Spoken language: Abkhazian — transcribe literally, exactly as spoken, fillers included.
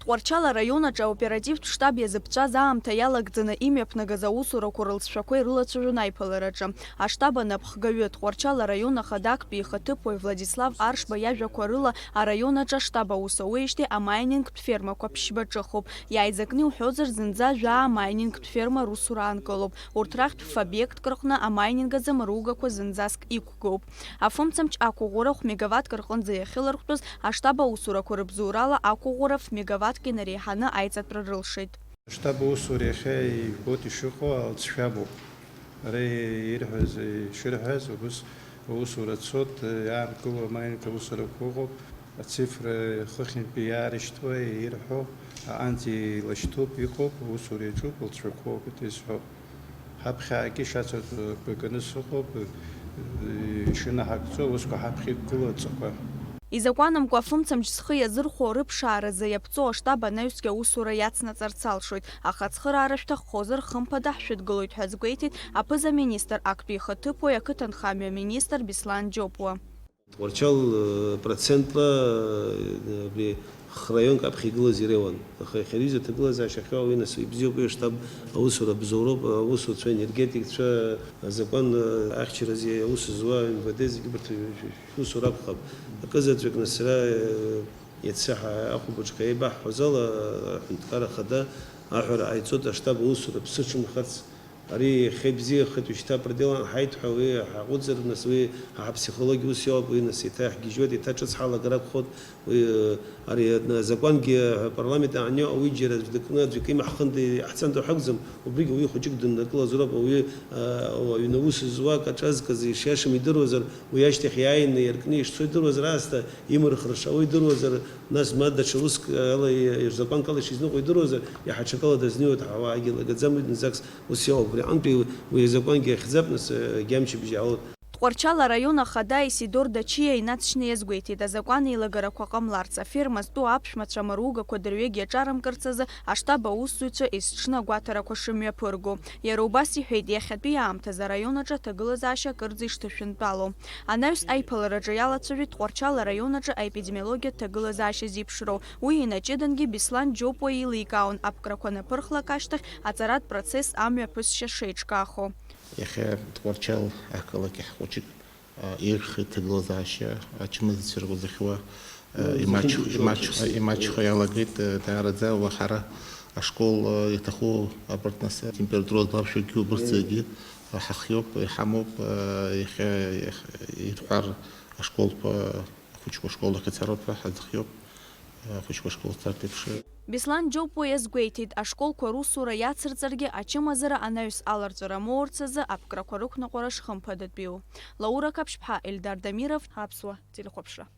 Тҟәарчал араион аҿы аоперативтә штаб иазыԥҵәаз аамҭа иалагӡаны имҩаԥнагаз аусурақәа рылҵшәақәа ирылацәажәон аиԥылараҿы. Аштаб анапхгаҩы, Тҟәарчал араион ахада актәи ихаҭыԥуаҩ Владислав Аршба иажәақәа рыла, араион аҿы аштаб аус ауеижьҭеи амаинингтә фермақәа ԥшьба ҿыхуп. Иааизакны иуҳәозар, зынӡа жәаа амаинингтә ферма русура аанкылоуп. Урҭ рахьтә ф-обиектк рҟны амаининг азы мругақәа зынӡаск иқәгоуп. Афымцамч ақәыӷәӷәара хә-мегаваттк рҟынӡа иахьылархәтәыз аштаб аусурақәа рыбзоурала ақәыӷәӷәара ф-мегаваттк инареиҳаны аиҵатәра рылшеит. Аштаб аусура иахьа ижәбоит ишыҟоу, алҵшәа амоуп. Ара ирҳәаз, ишырҳәаз, убыс аусура цоит, иаанкылоу амаинк аусурақәа ыҟоуп, ацифра хыхьынтәи иаарышьҭуа, ирҳәо, аҟынӡа еилашьҭуп, иҟоуп, аусура иаҿуп, лҵшәақәоуп, иҭа исҳәо. Ҳаԥхьа аакьышьацәа бганы сыҟоуп, ишынаҳагӡо аусқәа ҳаԥхьа иқәгылоу адҵақәа. Изакәанымкәа афымцамч зхы иазырхәо рыԥшааразы иаԥҵоу аштаб анаҩсгьы аусура иацнаҵарц алшоит, аха ацхыраара шәҭаххозар, хымԥада ҳшәыдгылоит ҳәа азгәеиҭеит аԥыза-министр, актәи ихаҭыԥуаҩ, ақыҭанхамҩа аминистр Беслан Џьопуа. Тҟәарчал, э, процентла, э, абри храионк аԥхьа игылаз иреиуан. Аха иахьа аҩыза аҭагылазаашьа ахьоу уи нас ибзиоуп, уи аштаб аусура бзоуроуп, аусуцәа, аенергетикцәа, азакәан, э, ахьчаразы аус зуа МВД зегьы убарҭ шәусура акәхап. Акызаҵәык нас ара, э, иацы ҳа-, ахәылбыҽха еибаҳҳәоз ала, аҳәынҭқарра ахада аҳәара ҟаиҵоит аштаб аусура ԥсыҽымхарц. Ари иахьа ибзиахеит, уажәшьҭа апредел анҳаит ҳәа уи ҳаҟәыҵыр, нас уи ҳа ҳаԥсихологиа ус иоуп, уи нас еиҭа иаҳгьежьуеит, еиҭа ҿыц ҳалагар акәхоит, уи, ари азакәангьы апарламент аниоу, уи џьара аӡә дыкны, аӡәы икеимаҳхында иаҳцанда ҳәа акәӡам, убригьы уи хәыҷык дыннакылазароуп, ауаҩы, а, аҩны аус зуа, акаҿ азкыз ишиашам идыруазар, уи ашьҭахь иааины иаркны ишцо идыруазар аасҭа, имырхырша уи идыруазар, нас ма даҽа уск ала и-, закәанк ала ишизныҟәо идыруазар, иаҳа ҽакала дазнеиуеит, ҳауаагьы лагаӡам уи зынӡаск. Ус иоуп, абри аҟынтәи уи азакәангьы ахьӡап, нас, егьи амчыбжь аалоуп. Тҟәарчал араион ахада Исидор Дачиа инаҵшьны иазгәеиҭеит, азакәан еилагарақәа ҟамларц, аферма зтәу аԥшәмацәа амаругақәа дырҩегь иаҿарымкырц азы аштаб аусзуҩцәа есҽны агәаҭарақәа шымҩаԥырго. Иара убас иҳәеит, иахьатәи аамҭазы араион аҿы аҭагылазаашьа акырӡа ишҭышәынтәалоу. Анаҩс аиԥылараҿы иалацәажәеит Тҟәарчал араион аҿы аепидемиологиатә ҭагылазаашьа зеиԥшроу. Уи инаҷыдангьы Беслан Џьопуа еиликаауан, аԥкрақәа анаԥырхлак ашьҭахь аҵаратә процесс амҩаԥысшьа шеиҿкаахо. Иахьа Тҟәарчал ақалақь ахәыҷык, а, ирхеит ҭагылазаашьа, ачымазцәа ргәаӡахьуа, а, имаҷ-, имаҷ-, имаҷха иалагеит, а, даараӡа уаҳара ашкол, а, иаҭаху абарҭ нас атемпература зларшәогьы убырҭ зегьы, а, ҳахиоуп, иҳамоуп, а, иахьа, иахьа ирҳәар ашколқәа, ахәыҷқәа ашкол ахь ицароуп ҳәа ҳазхиоуп, а, ахәыҷқәа ашкол царҭа еиԥш. Беслан Џьопуа иазгәеиҭеит, ашколқәа русура иацырҵаргьы, ачымазара анаҩс аларҵәара амоурц азы аԥкрақәа рықәныҟәара шхымԥадатәиу. Лаура Қаԥшьԥҳа, Ельдар Дамиров, Аԥсуа телехәаԥшра.